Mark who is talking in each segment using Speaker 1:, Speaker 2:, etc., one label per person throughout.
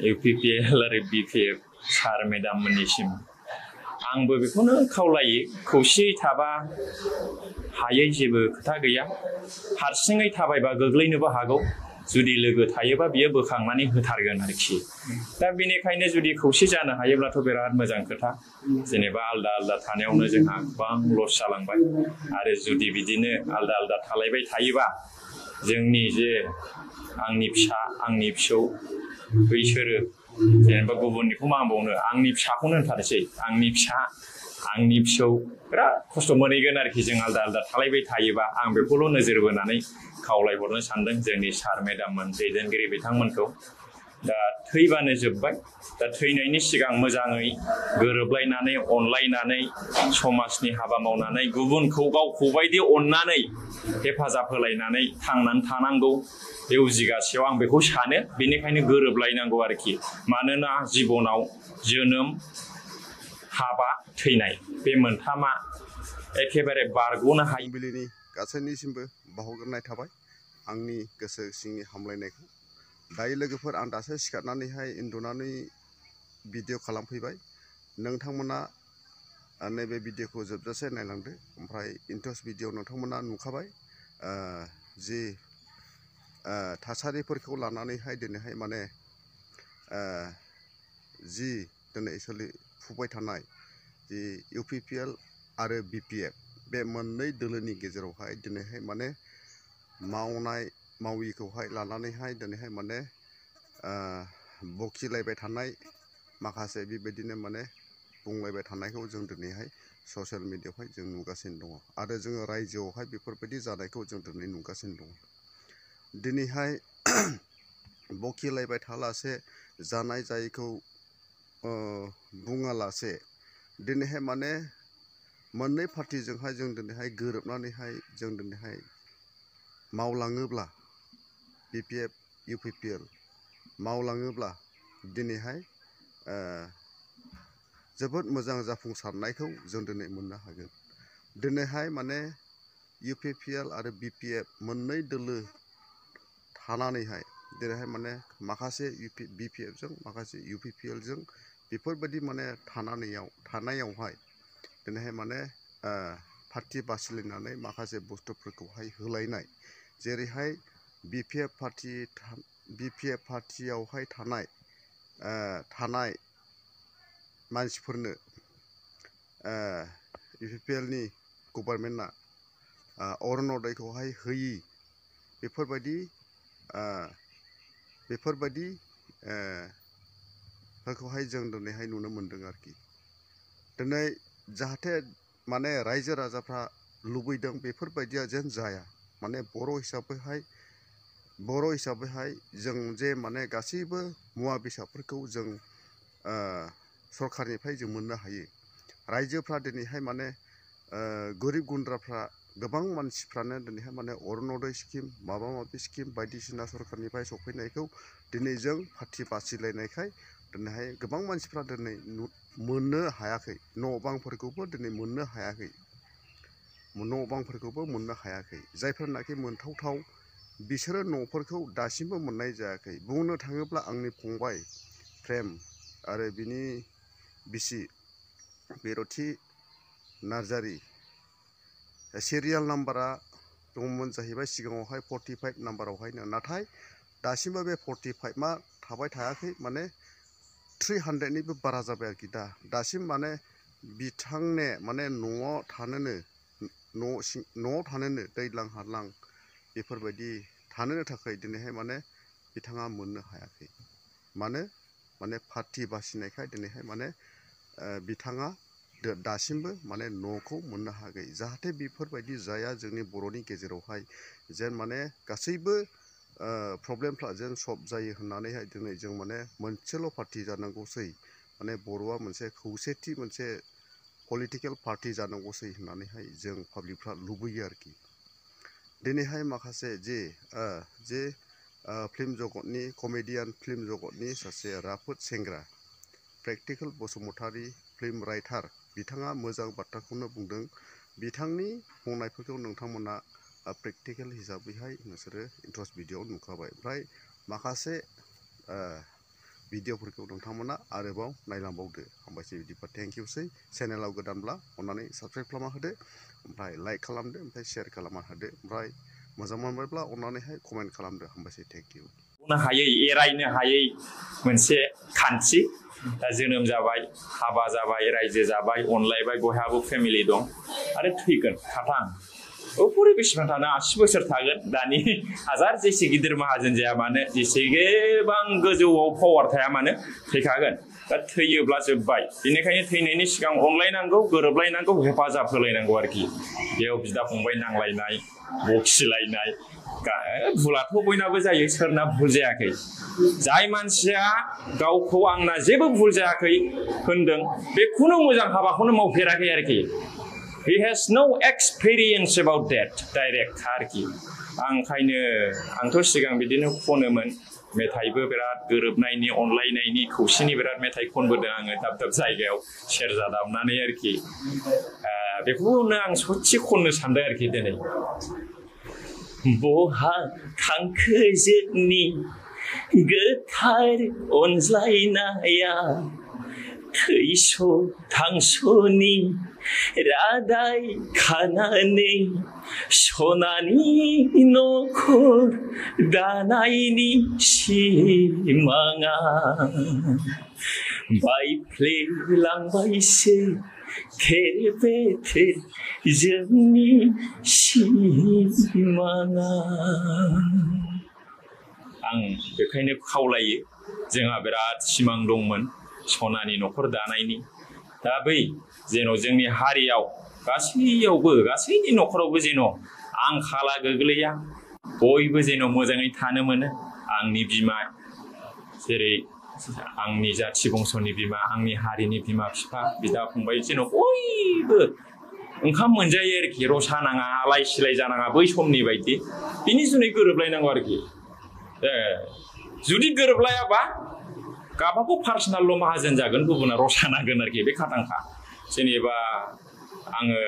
Speaker 1: UPPL आरो BPF सार madam मोननिसिम आंबो बेखौनो खावलायो खौसेयै थाबा हायै जेबो खोथा गैया हारसिङै थाबायबा गोग्लैनोबो हागौ जुदि लोगो थायोबा बियो बोखांनानै होथारगोन आरोखि दा बेनिखायनो जुदि खौसे जानो हायोब्लाथ' बिराद मोजां खोथा जेनेबा आलदा आलदा थानायावनो जोंहा गोबां लस जालांबाय आरो जुदि बिदिनो आलदा आलदा थालायबाय थायोबा जोंनि जे आंनि फिसा आंनि फिसौ बैसोरो जेनेबा गुबुननिखौ मा बुंनो आंनि फिसाखौनो होनथारसै आंनि फिसा आंनि फिसौ बिराद खस्थ' मोनहैगोन आरोखि जों आलदा आलदा थालायबाय थायोबा आं बेखौल' नोजोर बोनानै खावलायहरनो सानदों जोंनि सार मेडाममोन दैदेनगिरि बिथांमोनखौ दा थैबानो जोब्बाय दा थैनायनि सिगां मोजाङै गोरोबलायनानै अनलायनानै समाजनि हाबा मावनानै गुबुनखौ गावखौबायदि अननानै हेफाजाब होलायनानै थांनानै थानांगौ बे उजिगासेयाव आं बेखौ सानो बेनिखायनो गोरोबलायनांगौ आरोखि मानोना जिबनाव जोनोम हाबा थैनाय बे मोनथामा एखेबारे बारग'नो हायै
Speaker 2: फुंबिलिनि गासैनिसिमबो बावहरग्रोनाय थाबाय आंनि गोसो सिंनि हामलायनायखौ दायो लोगोफोर आं दासो सिखारनानैहाय उन्दुनानै भिडिअ खालामफैबाय नोंथांमोना नैबे भिडिअखौ जोबजासे नायलांदो ओमफ्राय इन्ट्रस भिडिअ नोंथांमोना नुखाबाय जि थासारिफोरखौ लानानैहाय दिनैहाय माने जि दिनै सोलिफुबाय थानाय जि UPPL आरो BPF बे मोननै दोलोनि गेजेरावहाय दिनैहाय माने मावनाय माविखौहाय लानानैहाय दिनैहाय माने बखिलायबाय थानाय माखासे बेबायदिनो माने बुंलायबाय थानायखौ जों दिनैहाय ससियेल मिडियायावहाय जों नुगासिनो दङ आरो जोङो रायजोआवहाय बेफोरबायदि जानायखौ जों दिनै नुगासिनो दङ दिनैहाय बखिलायबाय थालासे जानाय जायैखौ बुङालासे दिनैहाय माने मोननै पार्टिजोंहाय जों दिनैहाय गोरोबनानैहाय जों दिनैहाय मावलाङोब्ला BPF UPPL मावलाङोब्ला दिनैहाय जोबोद मोजां जाफुंसारनायखौ जों दिनै मोननो हागोन दिनैहाय माने UPPL आरो BPF मोननै दोलो थानानैहाय दिनैहाय माने माखासे BPFजों माखासे UPPLजों बेफोरबायदि माने थानायावहाय दिनैहाय माने पार्टि बासिलायनानै माखासे बुस्थुफोरखौहाय होलायनाय जेरैहाय BPF पार्टियावहाय थानाय मानसिफोरनो UPPLनि गभर्नमेन्टआ अरुनदयखौहाय होयि बेफोरबायदिखौहाय जों दिनैहाय नुनो मोनदों आरोखि दिनै जाहाथे माने रायजो राजाफ्रा लुबैदों बेफोरबायदिया जेन जाया माने बर' हिसाबैहाय जों जे माने गासैबो मुवा बेसादफोरखौ जों सरखारनिफ्राय जों मोननो हायो रायजोफ्रा दिनैहाय माने गोरिब गुन्द्राफ्रा गोबां मानसिफ्रानो दिनैहाय माने अरुनदय स्किम माबा माबि स्किम बायदिसिना सरखारनिफ्राय सफैनायखौ दिनै जों पार्टि बासिलायनायखाय दिनैहाय गोबां मानसिफ्रा दिनै मोननो हायाखै न' बांफोरखौबो दिनै मोननो हायाखै जायफोरनाखि मोनथावथाव बिसोरो न'फोरखौ दासिमबो मोननाय जायाखै बुंनो थाङोब्ला आंनि फंबाय प्रेम आरो बिनि बिसि बिरथि नार्जारि सिरियाल नाम्बारा दंमोन जाहैबाय सिगाङावहाय 45 नाम्बारावहायनो नाथाय दासिमबो बे 45मा थाबाय थायाखै माने 300निबो बारा जाबाय आरोखि दासिम माने बिथांने माने न'आव थानोनो दैज्लां हारलां बेफोरबायदि थानो थाखाय दिनैहाय माने बिथाङा मोननो हायाखै माने पार्टि बासिनायखाय दिनैहाय माने बिथाङा दासिमबो माने न'खौ मोननो हायाखै जाहाथे बेफोरबायदि जाया जोंनि बर'नि गेजेरावहाय जेन माने गासैबो प्रब्लेमफ्रा जेन सल्भ जायो होननानैहाय दिनै जों माने मोनसेल' पार्टि जानांगौसै माने बर'आ मोनसे खौसेथि मोनसे पलिटिकेल पार्टि जानांगौसै होननानैहाय जों पाब्लिकफ्रा लुबैयो आरोखि दिनैहाय माखासे जे फिल्म जगतनि कमेडियान फिल्म जगतनि सासे राफोद सेंग्रा प्रेक्टिकेल बसुमतारी फिल्म राइटार बिथाङा मोजां बाथ्राखौनो बुंदों बिथांनि बुंनायफोरखौ नोंथांमोना प्रेक्टिकेल हिसाबैहाय नोंसोरो इन्ट्रस भिडिअ नुखाबाय ओमफ्राय माखासे भिडिअफोरखौ नोंथांमोना आरोबाव नायलांबावदो हामबायसै बिदिबा थेंक इउसै चेनेलाव गोदानब्ला अन्नानै साबस्क्राइब खालामना होदो ओमफ्राय लाइक खालामदो ओमफ्राय शेयार खालामना होदो ओमफ्राय मोजां मोनबायब्ला अन्नानैहाय कमेन्ट खालामदो हामबायसै थेंक इउ
Speaker 1: हायै एरायनो हायै मोनसे खान्थि दा जोनोम जाबाय हाबा जाबाय रायजो जाबाय अनलायबाय बयहाबो फेमिलि दं आरो थैगोन खाथां बोरै बेसेबां थानो 80 बोसोर थागोन दानि हाजार जेसे गिदिर माहाजोन जाया मानो जेसेबां गोजौआव पावार थाया मानो थैखागोन दा थैयोब्ला जोब्बाय बेनिखायनो थैनायनि सिगां अनलायनांगौ गोरोबलायनांगौ हेफाजाब होलायनांगौ आरोखि बेयाव बिदा फंबाय नांलायनाय बखिलायनाय भुलाथ' बयनाबो जायो सोरना भुल जायाखै जाय मानसिया गावखौ आंना जेबो भुल जायाखै होनदों बे खुनु मोजां हाबाखौनो मावफेराखै आरोखि he has no experience about that direct आरोखि आंथ' सिगां बिदिनो खनोमोन मेथाइबो बिराद गोरोबनायनि अनलायनायनि खौसेनि बिराद मेथाइ खनबोदों आङो दाब दाब जायगायाव सेरजा दामनानै आरोखि बेखौनो आं सच्चि खननो सानदों आरोखि दिनै बहा थांखो जोंनि गोथार अनज्लायनाया थैस' थांस'नि रादाय खानानै सनानि न'खर दानायनि सिमाङा बायफ्लेलांबायसो थेर बेथेर जोंनि सिमाङा आं बेखायनो खावलायो जोंहा बिराद सिमां दंमोन सनानि न'खर दानायनि दा बै जेन' जोंनि हारियाव गासैयावबो गासैनि न'खरावबो जेन' आंखाला गोग्लैया बयबो जेन' मोजाङै थानो मोनो आंनि बिमा जेरै आंनि जाथि बंस'नि बिमा आंनि हारिनि बिमा बिफा बिदा फंबाय जेन' बयबो ओंखाम मोनजायो आरोखि रसा नाङा आलाय सिलाय जानाङा बै समनि बायदि बिनि जुनै गोरोबलायनांगौ आरोखि जुदि गोरोबलायाबा गावबागाव पार्सनेलल' माहाजोन जागोन गुबुना रसा नांगोन आरोखि बे खाथांखा जेनेबा आङो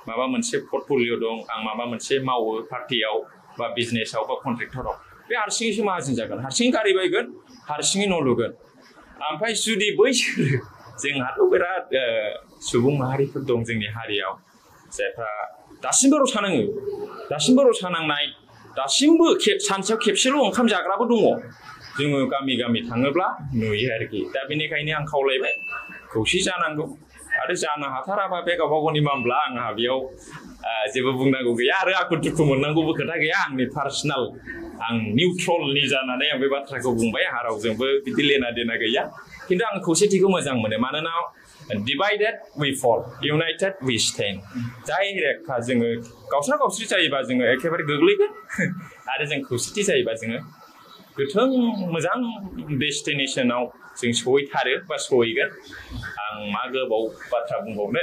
Speaker 1: माबा मोनसे पर्टफलिय' दं आं माबा मोनसे मावो पार्टियाव बा बिजनेसाव बा कन्ट्रेक्टराव बे हारसिङैसो माहाजोन जागोन हारसिङै गारि बायगोन हारसिङै न' लुगोन ओमफ्राय जुदि बैसोर जोंहाथ' बिराद सुबुं माहारिफोर दं जोंनि हारियाव जायफ्रा दासिमबो रसा नाङो दासिमबो रसा नांनाय दासिमबो सानसेयाव खेबसेल' ओंखाम जाग्राबो दङ जोङो गामि गामि थाङोब्ला नुयो आरोखि दा बेनिखायनो आं खावलायबाय खौसे जानांगौ आरो जानो हाथाराबा बे गावबा गावनि मामला आंहा बेयाव जेबो बुंनांगौ गैया आरो आखु दुखु मोननांगौबो खोथा गैया आंनि पार्सनेल आं निउट्रलनि जानानै आं बे बाथ्राखौ बुंबाय आंहा रावजोंबो बिदि लेना देना गैया खिन्थु आं खौसेथिखौ मोजां मोनो मानोना divided we fall united we stand जाय रेखा जोङो गावस्रा गावस्रि जायोबा जोङो एखेबारे गोग्लैगोन आरो जों खौसेथि जायोबा जोङो गोथों मोजां डेस्टिनेसनाव जों सहैथारो बा सहैगोन आं मा गोबाव बाथ्रा बुंबावनो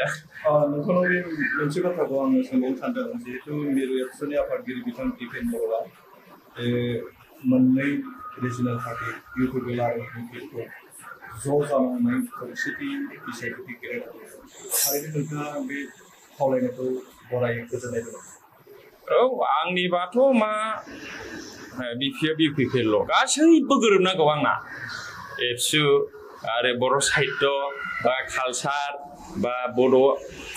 Speaker 3: नोंथांनाव बे मोनसे बाथ्राखौ आङो सोंबावनो सानदों जिहेतु मिरु एबसुनि आफादगिरि बिथां दिपेन बर'आ मोननै रिजनेल पार्टि इउपिपिएल आरो बिपिएलखौ ज' जानानै खौसेथि बिसायख'थि गेलेनांगौ थारैनो नोंथाङा बे खावलायनायखौ गराय गोजोननाय दं
Speaker 1: औ आंनिबाथ' मा बिपिएल गासैबो गोरोबनांगौ आंना एबसु आरो बर' साहित्य बा कालचार बा बड'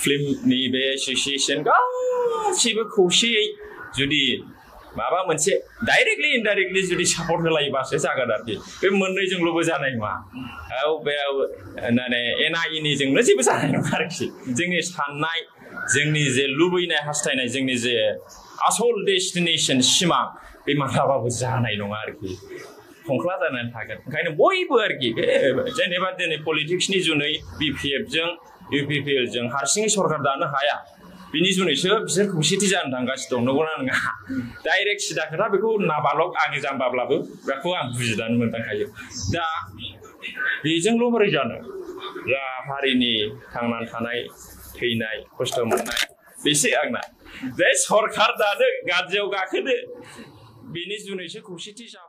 Speaker 1: फिल्मनि बे एस'सिएसन गासैबो खौसेयै जुदि माबा मोनसे डाइरेक्टलि इनडाइरेक्टलि जुदि सापर्ट होलायोबासो जागोन आरोखि बे मोननैजोंल'बो जानाय नङा औ बे माने एना-एनिजोंनो जेबो जानाय नङा आरोखि जोंनि साननाय जोंनि जे लुबैनाय हास्थायनाय जोंनि जे आसल डेस्टिनेसन सिमां बे माब्लाबाबो जानाय नङा आरोखि खंख्ला जानानै थागोन ओंखायनो बयबो आरोखि जेनेबा दिनै पलिटिक्सनि जुनै बिपिएफजों इउपिपिएलजों हारसिङै सरकार दानो हाया बिनि जुनैसो बिसोर खौसेथि जानो थांगासिनो दं नंगौना नङा डाइरेक्ट सिदा खोथा बेखौ नाबालक आंनि जाम्बाब्लाबो बेखौ आं बुजिनानै मोनदांखायो दा बेजोंल' बोरै जानो जा हारिनि थांनानै थानाय थैनाय खस्थ' मोननाय बेसो आंना बे सरकार दानो गाज्रियाव गाखोदो बेनि जुनैसो खौसेथि जा